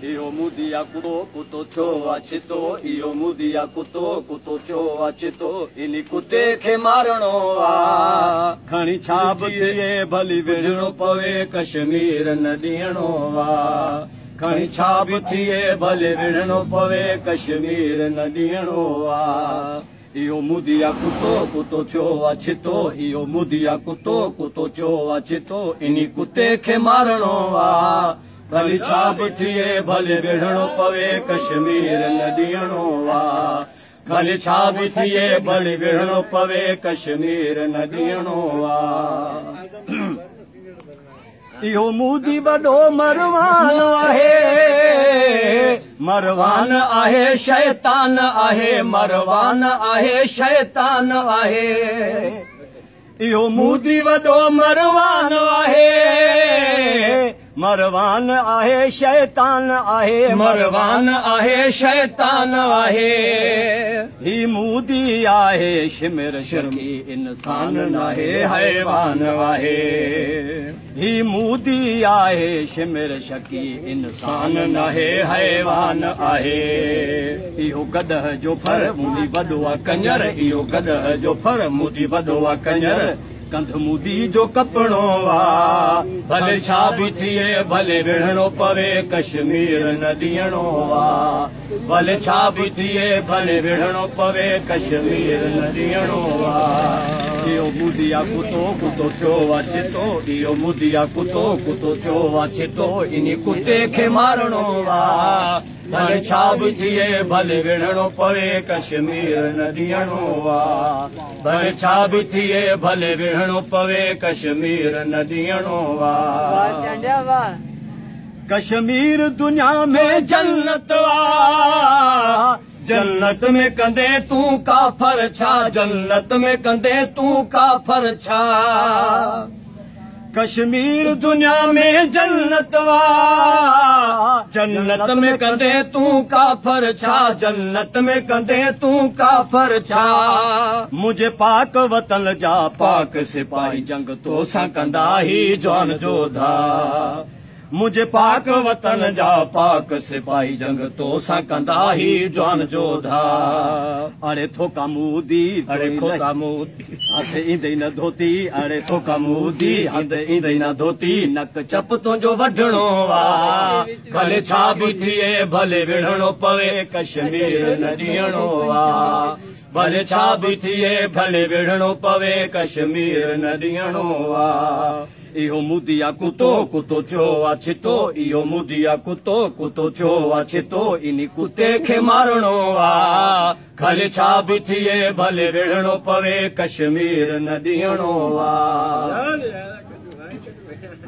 इहो मुदिया कुतो कुतो थियो आहे छितो, इहो मुदिया कुतो कुतो थियो आहे छितो, इन कुते खे मारणो आहे। खणी छा बि थिए भली विझणो पवे, कश्मीर न ॾियणो आहे। खणी छा बि थिए भले विझणो पवे, कश्मीर न ॾियणो आहे। इहो मुदिया कुतो कुतो थियो आहे छितो, इहो मुदिया कुतो कुतो थियो आहे छितो, इन कुते खे मारणो आहे। भली छा बि थिए भले विढ़णो पवे, कश्मीर न ॾियणो आहे। भली छा बि थिए भले विढ़णो पवे, कश्मीर न ॾियणो आहे। इहो मोदी वॾो मरवान आहे, मरवान आहे शैतान आहे, मरवान आहे शैतान आहे। इहो मोदी वॾो मरवान आहे, मरवान आहे शैतान आहे, मरवान आहे शैतान आहे। ही मोदी आहे शिमिर शर्मी, इंसान नाहे हैवान आहे। ही मोदी आहे शिमिर शकी, इंसान नाहे हैवान आहे। इहो गॾह जो फर मोदी वॾो आहे कंजर, इहो गॾह जो फर मोदी वॾो आहे कंजर, कंध मोदी जो कपिणो आहे। भले छा बि थिए भले विढ़णो पवे, कश्मीर न ॾियणो आहे। भले छा बि थिए भले विढ़णो पवे, कश्मीर न ॾियणो आहे। इहो मुदिया कुतो कुतो थियो आहे छितो, इहो मुदिया कुतो कुतो थियो आहे छितो, इन कुते खे मारणो आहे। भले छा बि थिए भले विढ़णो पवे, कश्मीर न ॾियणो आहे। भले छा बि थिए भले विढ़णो पवे, कश्मीर न ॾियणो आहे। कश्मीर दुनिया में जन्नत आहे, जन्नत में कंदे तूं काफर छा, जन्नत में कंदे तूं काफर छा। कश्मीर दुनिया में जन्नत आहे, जन्नत में कंदे तूं काफर छा, जन्नत में कंदे तूं काफर छा। मुंहिंजे पाक वतन जा पाक सिपाही, जंग तो सां कंदा ही जवान जोधा। मुंहिंजे पाक वतन जा पाक सिपाही, जंग तो सां कंदा ही जवान जोधा। अड़े थोका मोदी, अड़े खोका मोदी, हथ ईंदई न धोती, अड़े थोका मोदी, हथ ईंदई न धोती, नक चप तुंहिंजो वढणो आहे। भले छा बि थिए भले विढ़णो पवे, कश्मीर न ॾियणो आहे। भले छा बि थिए भले विढ़णो पवे, कश्मीर न ॾियणो आहे। इहो मुदिया कुतो कुतो थियो आहे छितो, इहो मुदिया कुतो कुतो थियो आहे छितो, इन कुते खे मारणो आहे। भले छा बि थिए भले विढ़णो पवे, कश्मीर न ॾियणो आहे।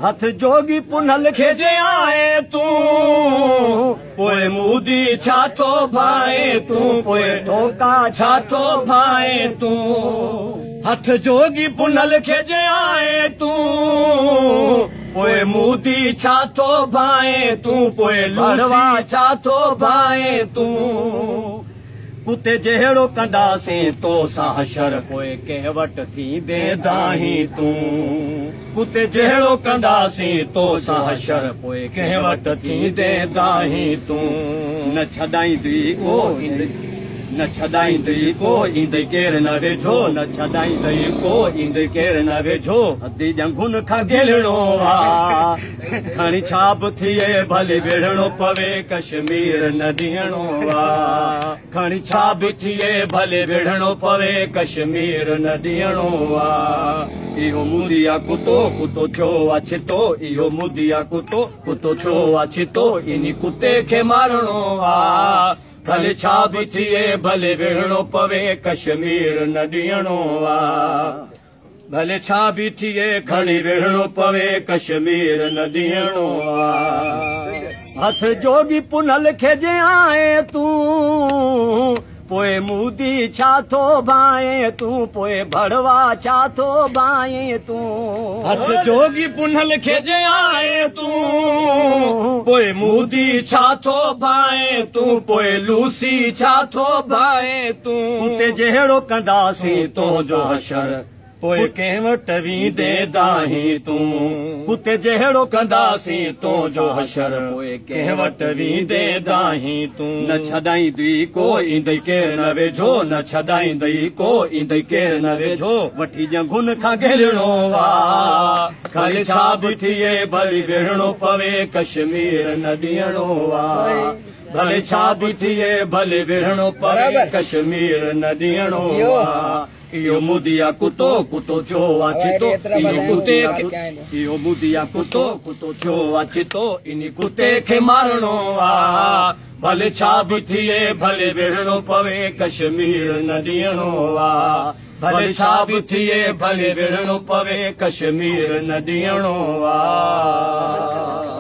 हथ जोगी पुनल खे जे आहे तूं, पोइ मोदी छा थो भाए तूं, पोइ थोका छा थो भाए तूं। हथ जोगी पुनल खे जे आहे तूं, पोइ मोदी छा थो भाए तूं, पोइ लड़वा छा थो भाए तूं। कुते जहिड़ो कंदासीं तो सां हशर, पोइ कंहिं वटि थींदे दाही तूं। कुते जहिड़ो कंदासीं तो सां हशर, पोइ कंहिं वटि थींदे दाही तूं। न छॾाईंदी को न छॾाईंदी को ईंदई केरु न वेझो, न छॾाईंदई को ईंदई केरु न वेझो, अधी ॼंघुनि खां गिलणो आहे। खणी छा बि थिए भले विढ़णो पवे, कश्मीर न ॾियणो आहे। खणी छा बि थिए भले विढ़णो पवे, कश्मीर न ॾियणो आहे। इहो मुदिया कुतो कुतो थियो आहे छितो, इहो मुदिया कुतो कुतो थियो आहे छितो, इन कुते खे मारणो आहे। भले छा बि थिए भले विढ़णो पवे, कश्मीर न ॾियणो आहे। भले छा बि थिए खणी विढ़णो पवे, कश्मीर न ॾियणो आहे। हथ जोगी पुनल खे जे आहे तूं, पोइ मोदी छा थो भाए तूं, पोइ भड़वा छा थो भाए तूं। हथ जोगी पुनल खे जे आहे तूं, पोइ मोदी छा थो भाए तूं, पोइ लूसी छा थो भाए तूं। कुते जहिड़ो कंदासीं तुंहिंजो हशर, पोइ कंहिं वटि वेंदे दाही तूं? कुते जहिड़ो कंदासीं तुंहिंजो हशर, पोइ कंहिं वटि वेंदे दाही तूं? न छॾाईंदी को ईंदई केरु न वेझो, न छॾाईंदई को ईंदई केरु न वेझो, वठी ॼंघुनि खां घेरणो आहे। खाली छा बि थिए भली विढ़णो पवे, कश्मीर न ॾियणो आहे। भले छा बि थिए भले विढ़णो पवे, कश्मीर न ॾियणो आहे। इहो मुदिया कुतो कुतो थियो आहे चितो, इहो कुते इहो मुदिया कुतो कुतो थियो आहे चितो, इन कुते खे मारणो आहे। भले छा बि थिए भले विढ़णो पवे, कश्मीर न ॾियणो आहे। भले छा बि थिए भले विढ़णो पवे, कश्मीर न ॾियणो आहे।